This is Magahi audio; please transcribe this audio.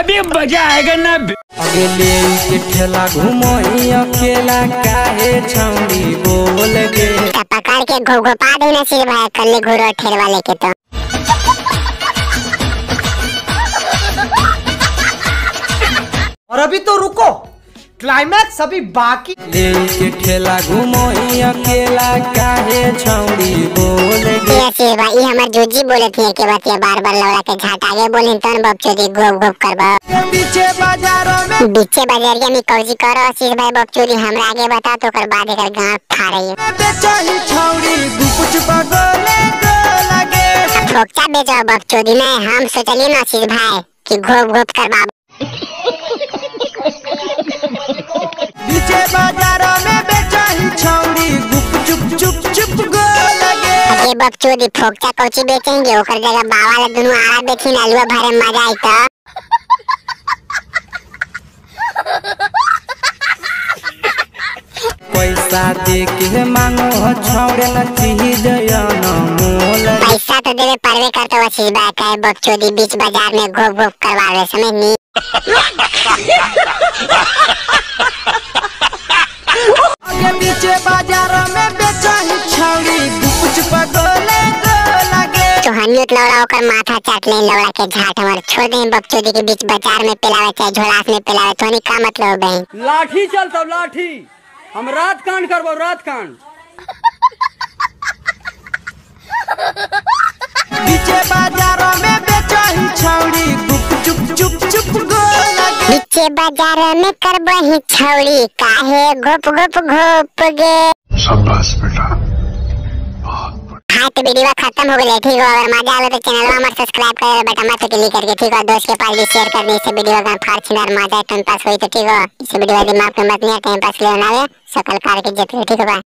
अभी मजा आएगा ना। अगले के ठेला घुमोही अकेला काहे छौड़ी बोल गे। पकड़ के घोघोपा देना आशीष भाई कल्ले घुरो ठेलवा लेके तो। और अभी तो रुको, क्लाइमैक्स अभी बाकी। ले के ठेला घुमोही अकेला काहे छौड़ी बोल गे। आशीष भाई हमार जुजी बोले थे के बात ये बार बार लौड़ा के झाट आगे बोलिन तन बपचोदी घोप घोप करबा। पीछे बाजारों में पीछे बाजार के में कौजी करो आशीष भाई बपचोदी हमरा आगे बता तो कर बाद एकर गांठ फाड़ई। बेचही छौड़ी गुपचुप गोले लगे। फोकचा बेचो बपचोदी में हम सोचली ना आशीष भाई कि घोप घोप करबा। पीछे बाजारों में बेचही छौड़ी गुपचुप चुप चुप गो लगे। ये बपचोदी फोकचा कौची बेचेंगे ओकर जगह बाबा ले दोनों आड़ा बेची आलुआ भरे मजा आई तो। पैसा दे के मांगो छौड़े न चीज अनमोल। पैसा तो देवे परवे करतो आशीष भाई काहे बपचोदी बीच बाजार में घोप घोप करवावे समझ नी। आगे पीछे बाजार में बेचही छौड़ी गुपचुप गोले लगे। तो हनियत लौड़ा ओकर माथा चाट ले लौड़ा के झाट हमर छोड़ दे बपचोदी के बीच बाजार में पिलावे चाहे झोलास में पिलावे तो का मतलब बहन। लाठी चलतो लाठी, हम रात कांड करबो रात कांड। पीछे बाजारों में बेचही छौड़ी गुपचुप चुप चुप गो लगे। पीछे बाजार में करबही छौड़ी काहे घोप घोप घोप गे। शाबाश बेटा। हाँ तो वीडियो खत्म हो गई ठीक हो। अगर मजा आवे तो चैनल हमारे सब्सक्राइब कर बेटा मत के लिए करके ठीक हो। दोस्त के पास भी शेयर कर दे इससे वीडियो का फाड़ छिनार मजा टाइम पास हुई तो ठीक हो। इस वीडियो दिमाग में मत नहीं टाइम पास ले बनावे सकल कार के जते ठीक हो।